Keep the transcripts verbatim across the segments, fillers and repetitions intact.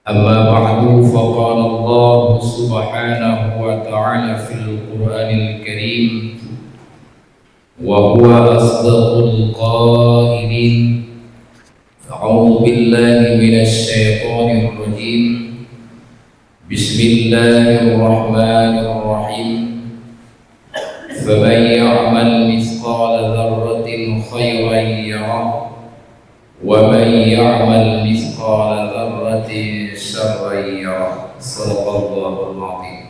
أما بعد، فقال الله سبحانه وتعالى في القرآن الكريم، وهو أصدق القائلين: أعوذ بالله من الشيطان الرجيم. بسم الله الرحمن الرحيم. فمن يعمل مثقال ذرة خيرا يره، ومن يعمل مثقال ذرة شرا يره. صدق الله العظيم.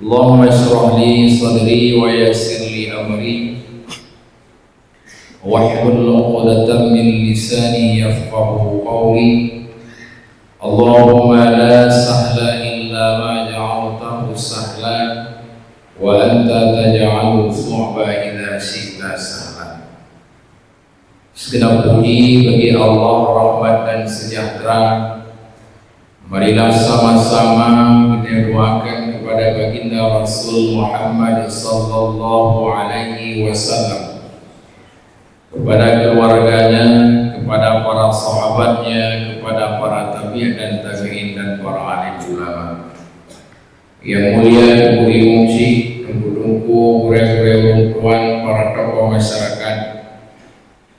اللهم اشرح لي صدري ويسر لي أمري واحلل عقدة من لساني يفقهوا قولي. اللهم لا سهل إلا ما جعلته سهلا وأنت تجعل الصعب إذا شئت سهلا. Segenap puji bagi Allah, rahmat dan sejahtera Marilah sama-sama kita doakan kepada Baginda Rasul Muhammad sallallahu alaihi wasallam, kepada keluarganya, kepada para sahabatnya, kepada para tabi'in dan tabi'in dan para alim ulama. Yang mulia Teungku Imum Syik, teungku-teungku, gurée-gurée ulôn tuan, para tokoh masyarakat,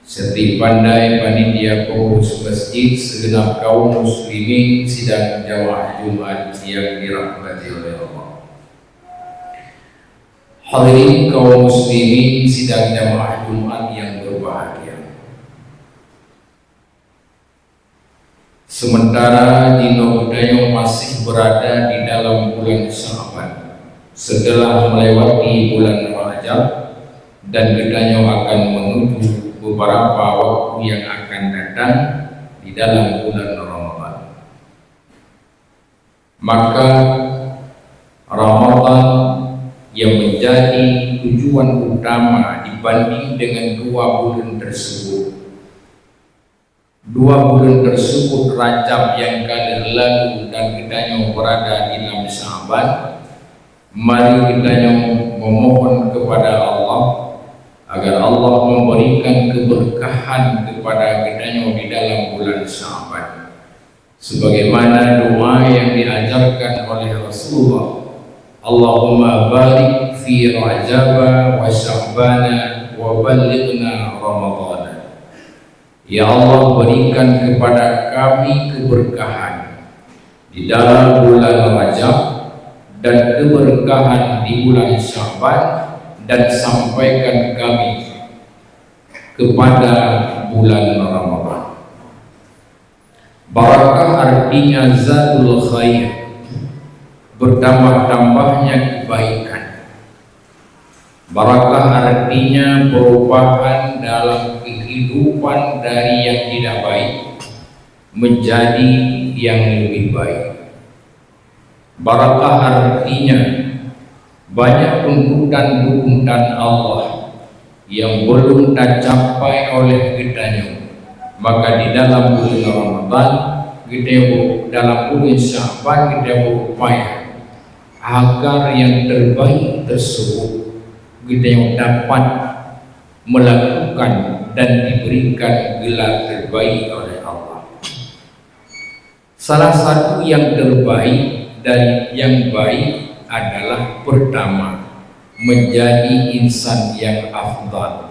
Seutôt pandai panitia pengurus masjid, segenap kaum muslimin sidang jamaah Jumat yang dirahmati oleh Allah. Hadirin kaum muslimin sidang jamaah Jumat yang berbahagia. Sementara jinoe geutanyoe masih berada di dalam bulan Sya'ban, setelah melewati bulan Rajab, dan geutanyoe akan menuju beberapa waktu yang akan datang di dalam bulan Ramadan. Maka, Ramadan yang menjadi tujuan utama dibanding dengan dua bulan tersebut. Dua bulan tersebut, Rajab nyang ka lheueh lalu dan geutanyoe berada di lam Sya'ban, mari geutanyoe memohon kepada Allah agar Allah memberikan keberkahan kepada geutanyoe di dalam bulan Sya'ban. Sebagaimana doa yang diajarkan oleh Rasulullah, "Allahumma barik fi Rajaba wa Sya'bana wa ballighna Ramadana." Ya Allah, berikan kepada kami keberkahan di dalam bulan Rajab dan keberkahan di bulan Sya'ban, dan sampaikan kami kepada bulan Ramadan. Barakah artinya zatul khair, bertambah-tambahnya kebaikan. Barakah artinya perubahan dalam kehidupan dari yang tidak baik menjadi yang lebih baik. Barakah artinya banyak tuntutan-tuntutan Allah yang belum tercapai oleh geutanyoe. Maka di dalam bulan Ramadan, geutanyoe, dalam bulan Sya'ban, geutanyoe berupaya agar yang terbaik tersebut geutanyoe dapat melakukan dan diberikan gelar terbaik oleh Allah. Salah satu yang terbaik dari yang baik adalah, pertama, menjadi insan yang afdal.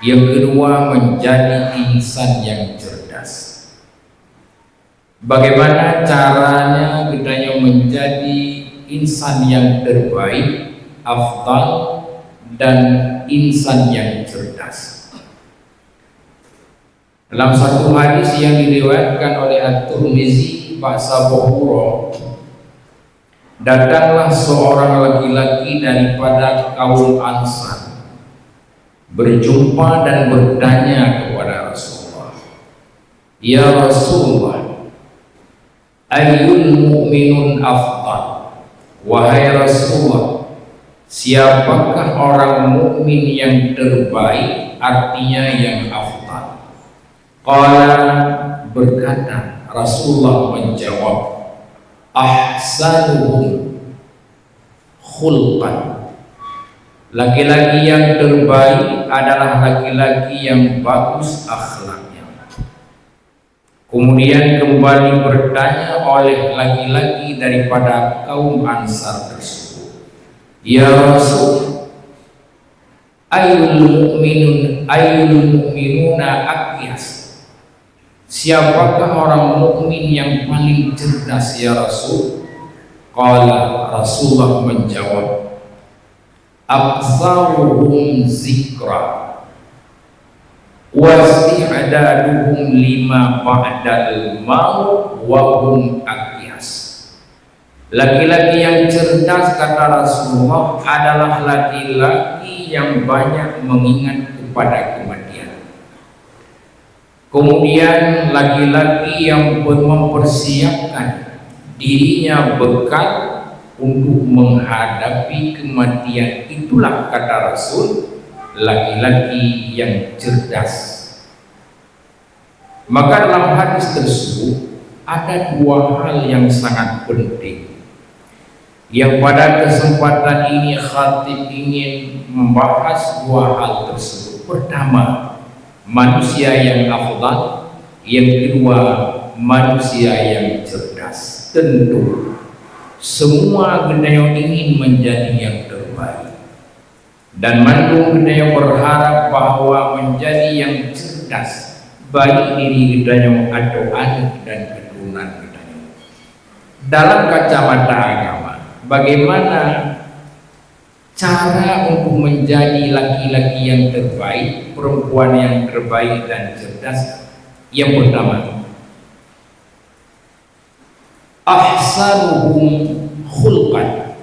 Yang kedua, menjadi insan yang cerdas. Bagaimana caranya geutanyoe menjadi insan yang terbaik, afdal, dan insan yang cerdas? Dalam satu hadis yang diriwayatkan oleh At-Tirmizi, bak saboh uroe, datanglah seorang laki-laki daripada kaum Ansar, berjumpa dan bertanya kepada Rasulullah, "Ya Rasulullah, ayyul mu'minun afdal?" Wahai Rasulullah, siapakah orang mukmin yang terbaik, artinya yang afdal? Qala, berkata, Rasulullah menjawab, "Ahsanuhum khulqan." Laki-laki yang terbaik adalah laki-laki yang bagus akhlaknya. Kemudian kembali bertanya oleh laki-laki daripada kaum Ansar tersebut, "Ya Rasul, ayul mu'minun, ayul mu'minuna akyas? Siapakah orang mukmin yang paling cerdas, ya Rasul?" Qala, Rasulullah menjawab, "Aktsaruhum zikra, wasti'daduhum lima ba'dal maut wa hum akyas." Laki-laki yang cerdas, kata Rasulullah, adalah laki-laki yang banyak mengingat kepada kematian. Kemudian laki-laki yang ber-, mempersiapkan dirinya bekal untuk menghadapi kematian, itulah, kata Rasul, laki-laki yang cerdas. Maka dalam hadis tersebut ada dua hal yang sangat penting, yang pada kesempatan ini khatib ingin membahas dua hal tersebut. Pertama, manusia yang afdal. Yang kedua, manusia yang cerdas. Tentu, semua geutanyoe ingin menjadi yang terbaik. Dan mandum geutanyoe berharap bahwa menjadi yang cerdas, baik diri geutanyoe atau aneuk dan keturunan geutanyoe. Dalam kacamata agama, bagaimana cara untuk menjadi laki-laki yang terbaik, perempuan yang terbaik dan cerdas? Yang pertama, ahsanuhum khulqan.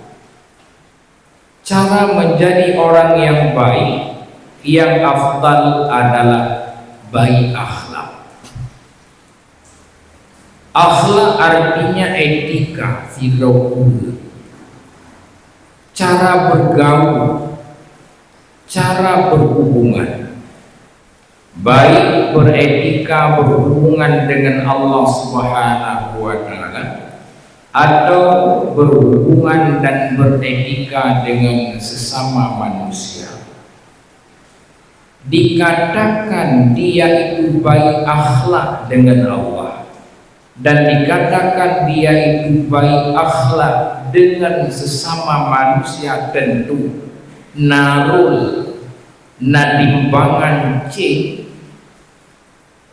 Cara menjadi orang yang baik, yang afdal adalah baik akhlak. Akhlak artinya etika sidroe ureuëng, cara bergaul, cara berhubungan, baik beretika berhubungan dengan Allah Subhanahu wa Ta'ala atau berhubungan dan beretika dengan sesama manusia. Dikatakan dia itu baik akhlak dengan Allah, dan dikatakan dia itu baik akhlak dengan sesama manusia, tentu na rul, na timbangan cek,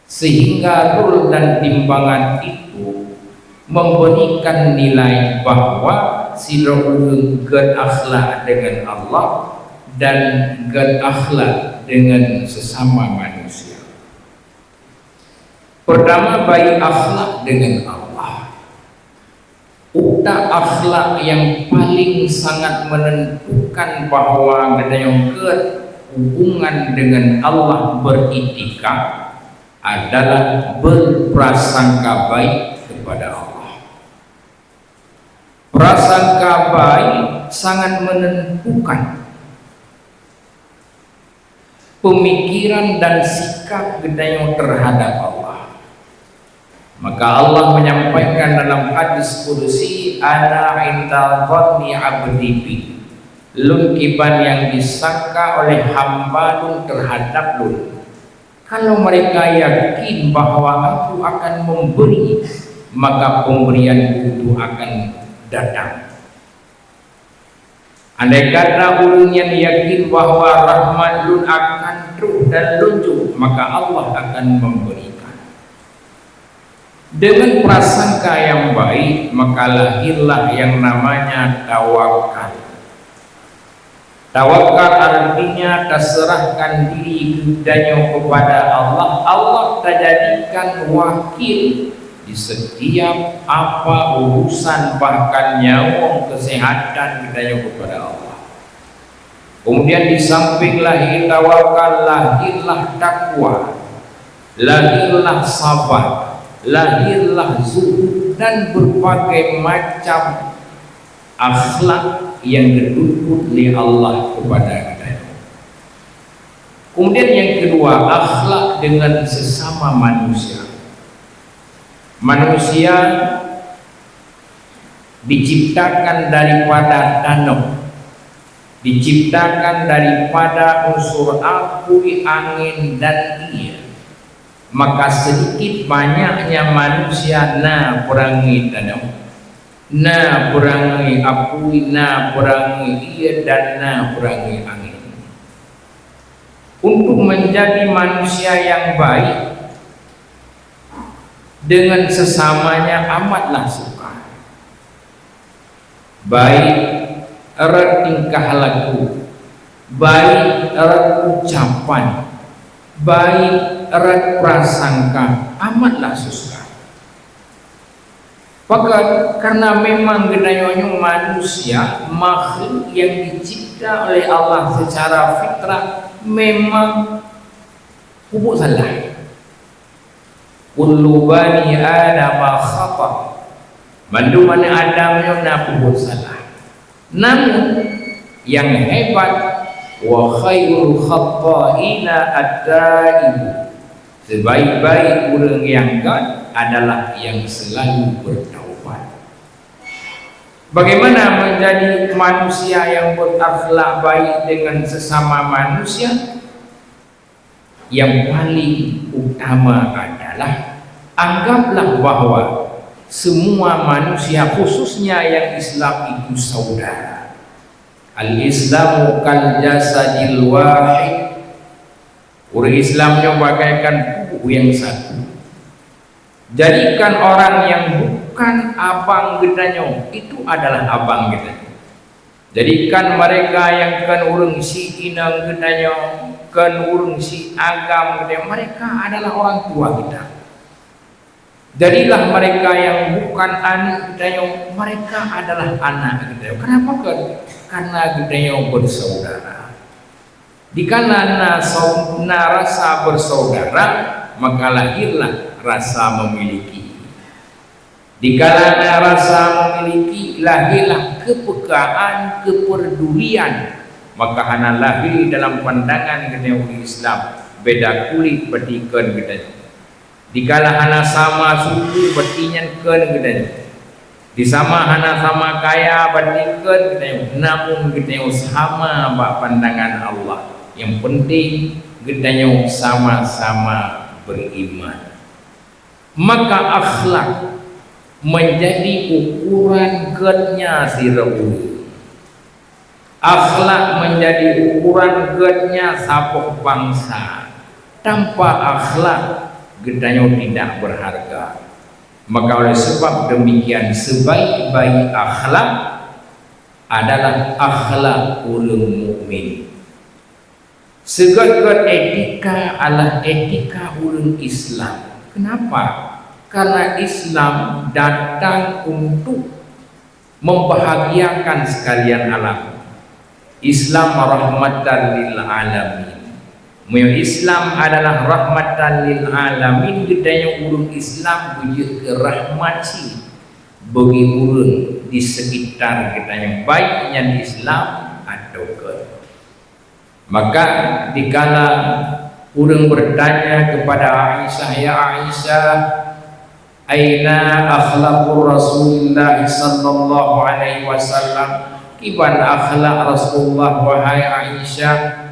sehingga rul dan timbangan itu memberikan nilai bahwa sidroe ureuëng gét akhlak dengan Allah dan gét akhlak dengan sesama manusia. Pertama, baik akhlak dengan Allah. Utak akhlak yang paling sangat menentukan bahwa geutanyoe gét hubungan dengan Allah, beritika, adalah berprasangka baik kepada Allah. Prasangka baik sangat menentukan pemikiran dan sikap geutanyoe terhadap Allah. Maka Allah menyampaikan dalam hadis qudsi, "Ana inda dhanni abdi bi." Lôn kiban nyang disangka oleh hamba Lôn terhadap Lôn. Kalau mereka yakin bahwa Aku akan memberi, maka pemberian-Ku itu akan datang. Andai kata ureuëng nyan yakin bahwa rahmat Lôn akan trok dan lonjong, maka Allah akan memberikan. Dengan prasangka yang baik, maka lahirlah yang namanya tawakal. Tawakal artinya taserahkan diri geutanyoe kepada Allah. Allah tajadikan wakil di setiap apa urusan, bahkan nyawöng, kesehatan geutanyoe kepada Allah. Kemudian di samping lahir tawakal, lahirlah takwa, lahirlah sabar, lahirlah zuhud, dan berbagai macam akhlak yang geutuntut lé Allah kepada geutanyoe. Kemudian yang kedua, akhlak dengan sesama manusia. Manusia diciptakan daripada tanoh, diciptakan daripada unsur apui, angin, dan ié. Maka sedikit banyaknya manusia na peurangui tanoh, na peurangui apui, na peurangui ié, dan na peurangui angén. Untuk menjadi manusia yang baik dengan sesamanya amatlah sukar. Baik rot tingkah laku, baik rot ucapan, baik rot prasangka, amatlah sukar. Pakon? Karena memang geutanyoe nyoe manusia, makhluk yang dicipta oleh Allah secara fitrah, memang peubuet salah. Kullu bani Adam khata. Mandum aneuk Adam nyoe na peubuet salah. Namun, nyang hebat, wa khairul khata'ina at-taib. Sebaik-baik ureuëng nyang göt adalah nyang selalu bertaubat. Bagaimana menjadi manusia yang berakhlak baik dengan sesama manusia? Yang paling utama adalah, anggaplah bahwa semua manusia, khususnya yang Islam, itu saudara. Al-Islamu kal jasadil wahid. Ureuëng Islam nyoe bagaikan tubuh yang satu. Jadikan orang yang bukan abang geutanyoe itu adalah abang geutanyoe. Jadikan mereka yang kon ureuëng si inong geutanyoe, kon ureuëng si agam geutanyoe, mereka adalah orang tua kita. Jadilah mereka yang bukan aneuk geutanyoe, mereka adalah anak geutanyoe. Kenapa kon? Karena geutanyoe bersaudara. Dikala na sau-, na rasa bersaudara, maka lahirlah rasa memiliki. Dikala na rasa memiliki, lahirlah kepekaan, kepedulian. Maka hana lahir dalam pandangan geutanyoe ureuëng Islam, beda kulit, berarti kon geutanyoe. Dikala hana sama suku, berarti nyan kon geutanyoe. Disama hana sama kaya, berarti kon geutanyoe. Namun geutanyoe sama bak pandangan Allah. Yang penting geutanyoe sama-sama beriman. Maka akhlak menjadi ukuran götnya sidroe ureuëng. Akhlak menjadi ukuran götnya saboh bansa. Tanpa akhlak, geutanyoe tidak berharga. Maka oleh sebab demikian, sebaik-baik akhlak adalah akhlak ureuëng mukmin. Seugét-gét etika adalah etika ureuëng Islam. Kenapa? Karena Islam datang untuk membahagiakan sekalian alam. Islam rahmatan lil alamin. Meunyoe Islam adalah rahmatan lil alamin, geutanyoe ureuëng Islam beujeuet keu rahmat cit bagi ureuëng di sekitar geutanyoe, baik nyan Islam atawa kon. Maka dikala ureuëng bertanya kepada Aisyah, "Ya Aisyah, aina akhlaqur Rasulillah sallallahu alaihi wasallam?" Kiban akhlak Rasulullah, wahai Aisyah?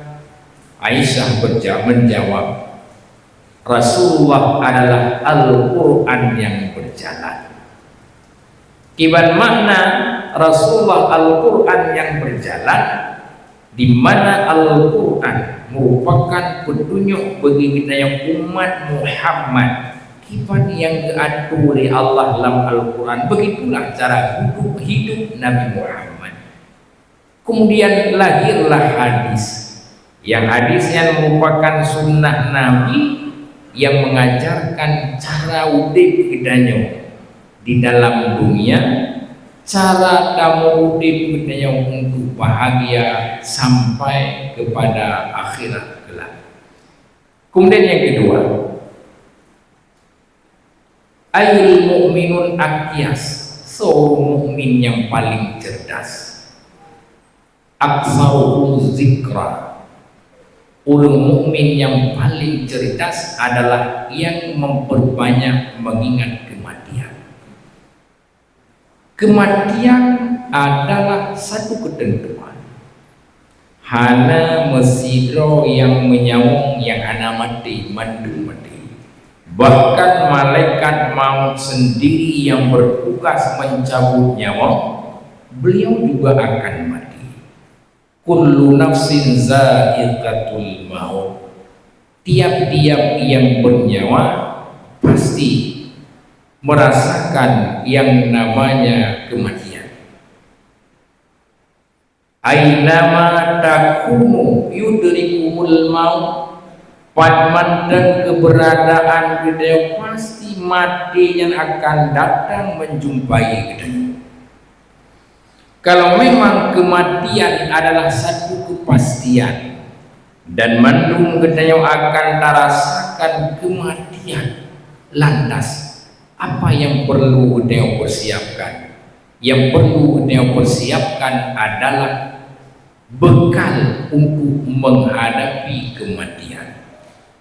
Aisyah berja-, menjawab, "Rasulullah adalah Al-Quran yang berjalan." Kiban makna Rasulullah Al-Quran yang berjalan, di mana Al-Quran merupakan petunjuk bagi geutanyoe umat Muhammad, kiban nyang geuatô lé Allah lam Al-Quran, begitulah cara hidup, hidup Nabi Muhammad. Kemudian lahirlah hadis. Yang hadis nyan merupakan sunnah Nabi yang mengajarkan cara udép geutanyoe di dalam dunia, cara tameudép geutanyoe untuk bahagia sampai kepada akhirat kelak. Kemudian yang kedua, ayul mukminun akyas, seorang mukmin yang paling cerdas. Aktsaruhum zikra. Ureuëng mukmin yang paling cerdas adalah yang memperbanyak mengingat kematian. Kematian adalah satu ketentuan. Hana meusidroe nyang meunyawöng nyang hana maté, mandum maté. Bahkan malaikat maut sendiri yang bertugas mencabut nyawa, beliau juga akan mati. Kullu nafsin za'iqatul maut. Tiap-tiap yang bernyawa pasti merasakan yang namanya kematian. Ainama takunu yudrikumul maut. Pat mantong keberadaan geutanyoe, pasti maté nyan akan datang menjumpai geutanyoe. Kalau memang kematian adalah satu kepastian dan mandum geutanyoe akan tarasakan kematian, lantas apa yang perlu geutanyoe persiapkan? Yang perlu geutanyoe persiapkan adalah bekal untuk menghadapi kematian.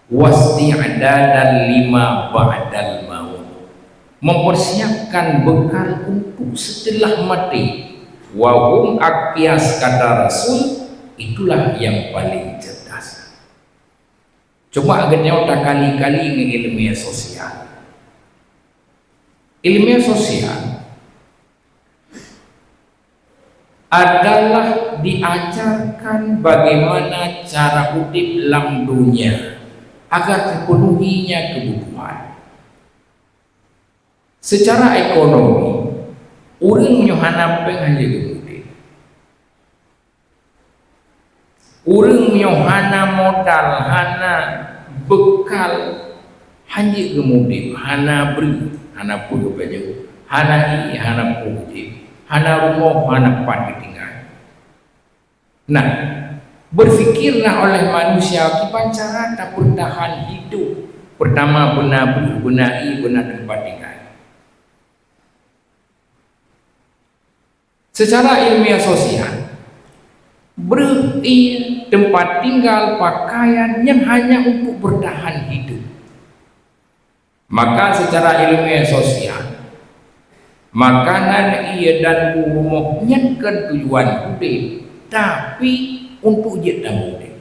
Wasti'dadan lima ba'dal maut. Mempersiapkan bekal untuk setelah mati. Wa hum aqyas, kata Rasul, itulah yang paling cerdas. Coba geutanyoe takali-kali ngon ilmiah sosial. Ilmiah sosial adalah diajarkan bagaimana cara udép lam dunia agar terpenuhinya kebutuhan. Secara ekonomi, ureuëng nyoe hana péng hana geumudép. Ureuëng nyoe hana modal, hana bekal, hana geumudép, hana breueh, hana peue geupajoh, hana ié, hana peue geujieb, hana rumoh, hana pat geutinggai. Nah, berfikirlah oleh manusia kiban cara tapeurtahan hidup. Pertama, beuna breueh, beuna ié, beuna teumpat tinggai. Secara ilmiah sosial, breueh, ié, teumpat tinggal, pakaian nyan hanya untuk bertahan hidup. Maka secara ilmiah sosial, makanan, ié dan rumoh nyan kon tujuan udép, tapi untuk jeuet tamudép.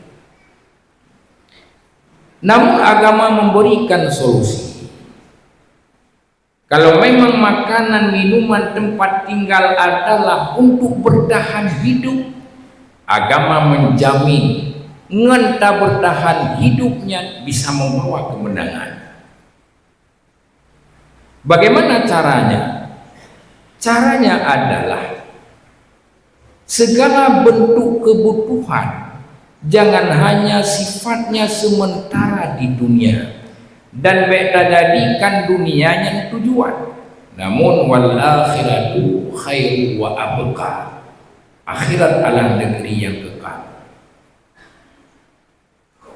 Namun agama memberikan solusi. Kalau memang makanan, minuman, tempat tinggal adalah untuk bertahan hidup, agama menjamin ngon tabertahan hidup nyan bisa membawa kemenangan. Bagaimana caranya? Caranya adalah segala bentuk kebutuhan jangan hanya sifatnya sementara di dunia, dan bék tajadikan dunia nyan tujuan. Namun, wal akhiratu khairu wa abqa. Akhirat adalah negeri yang kekal.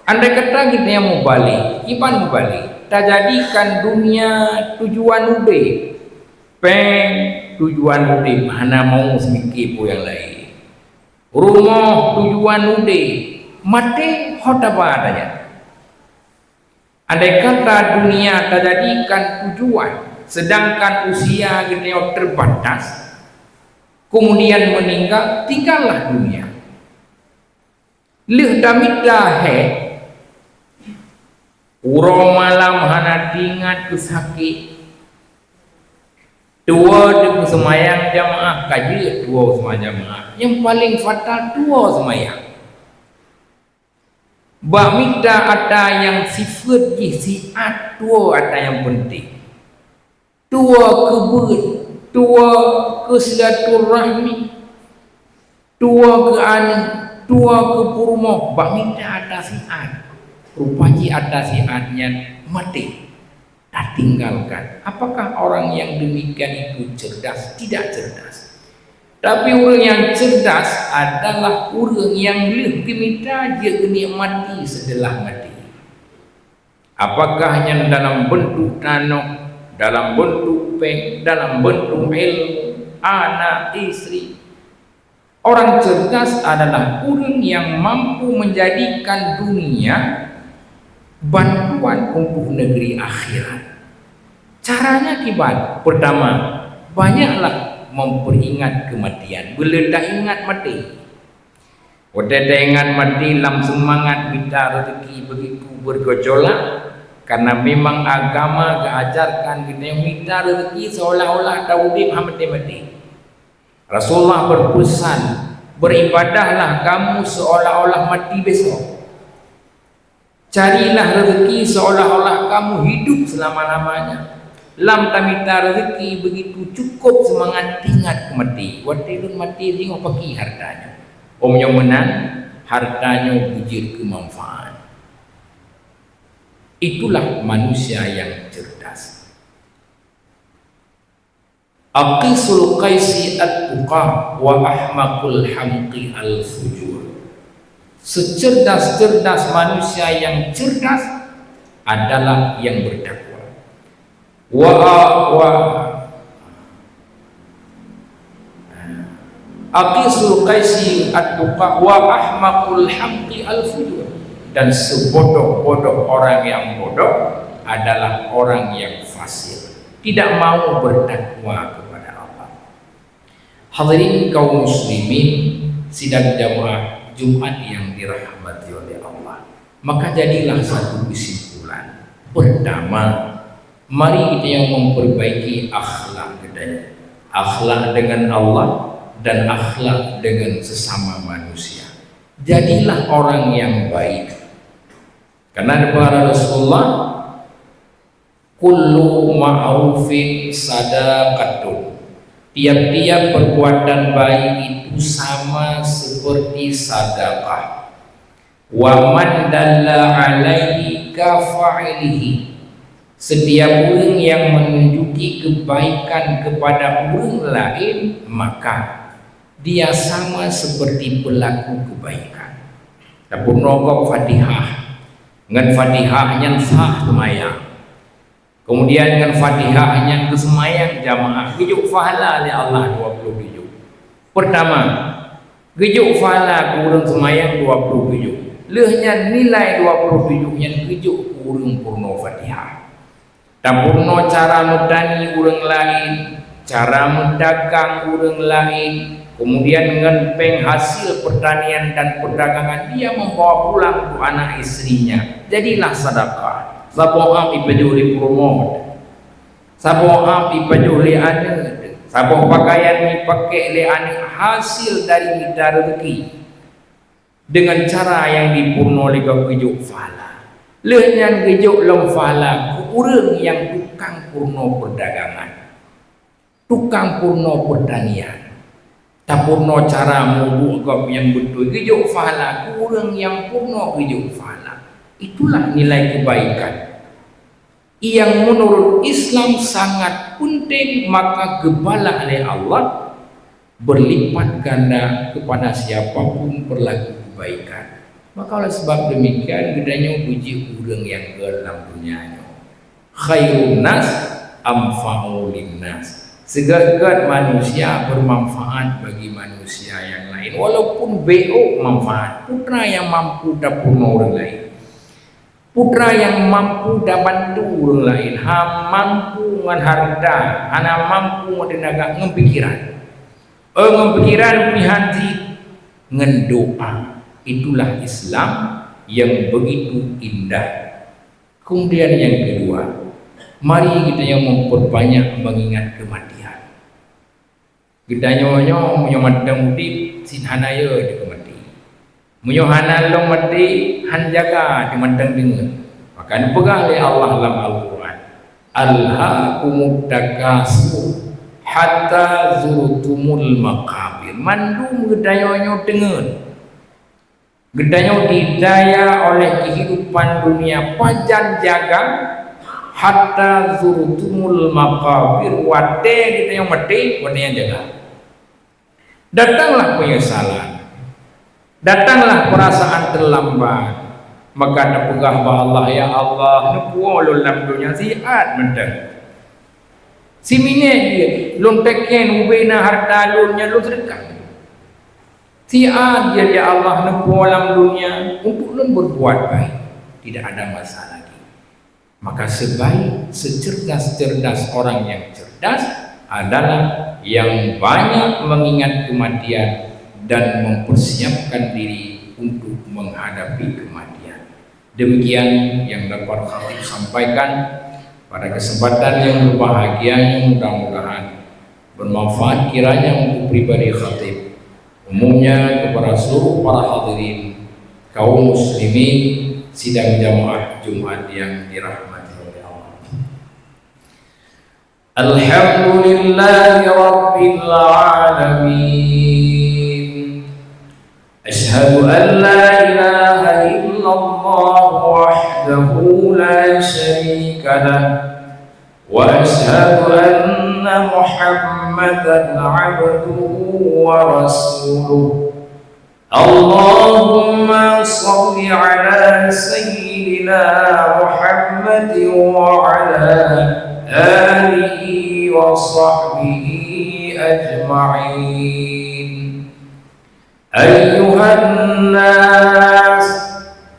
Andai kata geutanyoe mubalek, kiban mubalek, tajadikan dunia tujuan udép, péng tujuan udép, hana mau seumiké peue nyang laén. Rumoh tujuan udép, maté ho taba ata nyan. Andai kata dunia tajadikan tujuan, sedangkan usia geutanyoe terbatas, kemudian meninggal, tinggallah dunia. Lheueh tamita hék, uroe malam hana teuingat keu sakét, tuwoe teuk seumayang jamaah, ka jeuet tuwoe seumayang jamaah. Nyang paleng fatal, tuwoe seumayang. Bak mita ata nyang sifeuet jih siat, tuwoe ata nyang peunteng. Tuwoe keu beuet, tuwoe keu silaturahmi, tuwoe keu aneuk, tuwoe keu peurumoh, bak mita ata siat. Rupa jih ata siat nyan maté, tatinggalkan. Apakah orang yang demikian itu cerdas? Tidak cerdas. Tapi ureuëng nyang cerdas adalah ureuëng nyang lheueh geumita jeuet geunikmati seuteulah maté. Apakah nyan dalam bentuk tanoh, dalam bentuk péng, dalam bentuk ilmu, anak, istri? Orang cerdas adalah ureuëng nyang mampu menjadikan dunia bantuan untuk negeri akhirat. Caranya kiban? Pertama, banyaklah memperingat kematian. Beu le taingat maté. Watée taingat maté, lam seumangat mita rezeki, begitu bergejolak, Karena memang agama geuajarkan geutanyoe mita rezeki seolah-olah taudeb hana maté-maté. Rasulullah berpesan, "Beribadahlah kamu seolah-olah mati besok. Carilah rezeki seolah-olah kamu hidup selama-lamanya." Lam tamita rezeki begitu cukup semangat ingat keu maté. Watée lôn maté, singoh paki harta nyoe. Óh nyoe meunan, harta nyoe beujeuet keu manfaat. Itulah manusia yang cerdas. Aqisul qaisi at-tuqa wa ahmaqul hamqi al-fujur. Secerdas-cerdas manusia yang cerdas adalah yang bertakwa. Wa, wa, aqisul qaisi at-tuqa wa ahmaqul hamqi al-fujur. Dan sebodoh-bodoh orang yang bodoh adalah orang yang fasik, tidak mau bertakwa kepada Allah. Hadirin kaum muslimin, sidang jamaah Jumat yang dirahmati oleh Allah. Maka jadilah satu kesimpulan. Pertama, mari kita yang memperbaiki akhlak kita. Akhlak dengan Allah dan akhlak dengan sesama manusia. Jadilah orang yang baik. Karena kata Rasulullah, "Kullu ma'rufin sadaqatun." Tiap-tiap perbuatan baik itu sama seperti sedekah. "Wa man dalla alaihi kafa'ilihi." Setiap ureuëng yang menunjuki kebaikan kepada ureuëng lain, maka dia sama seperti pelaku kebaikan. Tapeurunoe gob Fatihah. Ngon Fatihah nyan sah seumayang. Kemudian ngon Fatihah nyan geuseumayang jamaah, geujok pahala lé Allah dua puluh tujuh. Pertama, geujok pahala keu ureuëng seumayang dua puluh tujuh. Lheueh nyan nilai dua puluh tujuh nyan geujok keu ureuëng peurunoe Fatihah. Tapeurunoe cara meutani ureuëng laén, cara meudagang ureuëng laén, kemudian ngon péng hasil pertanian dan perdagangan dia membawa pulang untuk anak istrinya. Jadilah sedekah. Saboh am ipajoh lé peurumoh, saboh am ipajoh lé aneuëk, saboh pakaian ipakék lé aneuëk hasil dari mita rezeki. Dengan cara nyang jipeurunoe lé gob geujok pahala. Lheueh nyan geujok lom pahala keu ureuëng nyang tukang peurunoe perdagangan, tukang peurunoe pertanian. Tapeurunoe cara mubuet gob nyang beutôi, geujok pahala keu ureuëng nyang peurunoe geujok pahala. Itulah nilai kebaikan yang menurut Islam sangat penting, maka geubalah lé Allah berlipat ganda kepada siapa pun pelaku kebaikan. Maka oleh sebab demikian, geutanyoe beujeuet ureuëng nyang gét lam donya nyoe. Khairun nas anfa'u linnas. Segét-gét manusia bermanfaat bagi manusia yang lain, walaupun B O manfaat. Putra nyang mampu tapeurunoe ureuëng lain. Putra nyang mampu tabantu ureuëng laén, hana mampu ngon hareuta, hana mampu ngon teunaga, ngon pikiran. Eh, ngon pikiran pih han cit, ngon doa. Itulah Islam yang begitu indah. Kemudian yang kedua, mari kita yang memperbanyak mengingat kematian. Geutanyoe nyoe meunyoe mantong udeb, cit hana yö dikeue maté. Meunyoe hana lom maté, han jaga teumantong deungon. Maka neupeugah lé Allah lam Al-Qur'an, "Alhaakumut takatsur hatta zurtumul maqabir." Mandum geutanyoe nyoe teungeut. Geutanyoe didaya oleh kehidupan dunia pajan jaga, hatta zurtumul maqabir, watée geutanyoe maté, watée nyan jaga. Datanglah penyesalan, datanglah perasaan terlambat, maka tapeugah bak Allah, "Ya Allah, neupuwoe lôn lam donya siat mantong. Siminét jih lôn teken ubena harta lôn nyang lôn seudeukah." Siat jih, ya Allah, neupuwoe lam dunia untuk lôn berbuat baik. Tidak ada masa lagi. Maka sebaik, secerdas-cerdas orang yang cerdas adalah yang banyak mengingat kematian dan mempersiapkan diri untuk menghadapi kematian. Demikian yang dapat khatib sampaikan pada kesempatan yang berbahagia ini, mudah-mudahan bermanfaat kiranya untuk pribadi khatib, umumnya kepada seluruh para hadirin kaum muslimin sidang jamaah Jumat yang dirahmati oleh Allah. Alhamdulillahirabbil alamin. Asyhadu an la ilaha illallah wahdahu la syarika lah, wa asyhadu anna Muhammadan abduhu wa rasuluh. Allahumma shalli ala sayyidina Muhammadin wa ala alihi wa sahbihi ajma'in. Ayyuhan nas,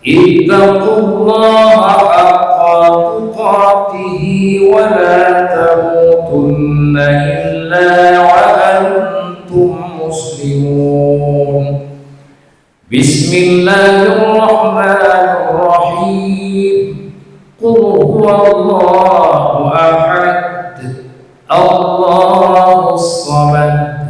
ittaqullaha haqqa tuqatihi wa la tamutunna illa wa antum muslimun. Bismillahirrahmanirrahim. Qul huwallahu ahad. Allahus samad.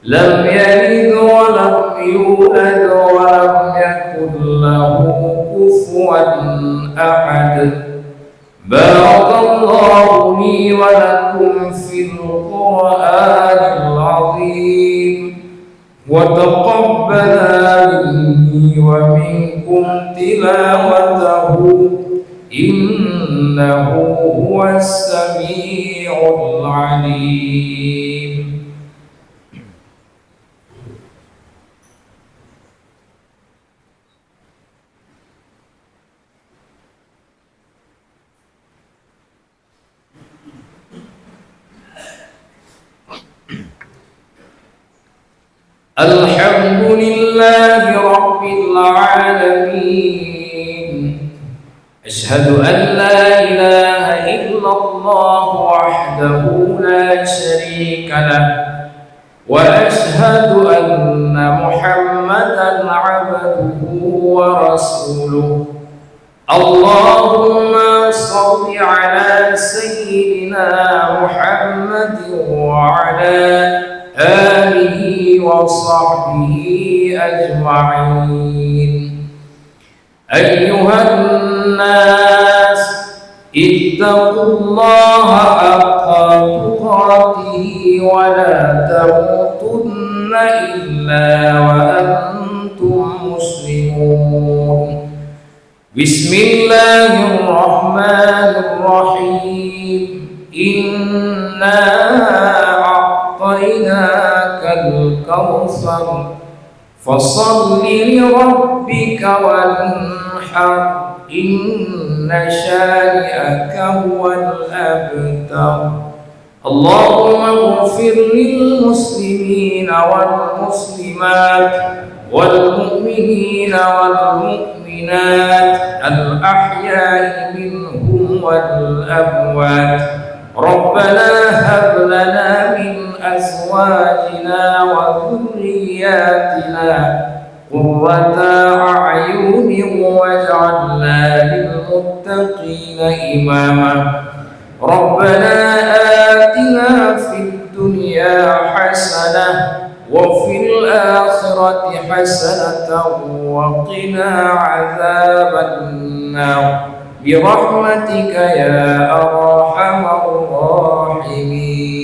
Lam yalid wa lam yulad wa lam yakul lahu kufuwan ahad. Barakallahu li wa lakum fil Qur'anil azim. Wa taqabbala minni wa minkum tilawatahu, innahu huwas sami'ul alim. Alhamdulillahi rabbil alamin. Asyhadu an la ilaha illallah wahdahu la syarika lah. Wa asyhadu anna Muhammadan abduhu wa rasuluh. Allahumma shalli ala sayyidina Muhammadin wa ala alihi wa sahbihi ajma'in. Ayyuhan nas, ittaqullaha haqqa tuqatihi wa la tamutunna illa wa antum muslimun. Bismillahirrahmanirrahim. Inna a'tainakal kautsar. Fasalli li rabbika wanhar, inna syani'aka huwal abtar. Allahumma ighfir lil muslimina wal muslimat, wal mu'minina wal mu'minat, al ahya'i minhum wal amwat. Rabbana hab lana min azwajina wa dhurriyyatina qurrata a'yunin waj'alna lil muttaqina imama. Rabbana atina fid dunya hasanah wa fil akhirati hasanatan wa qina adzaban nar. Bi rahmatika ya arhamar rahimin.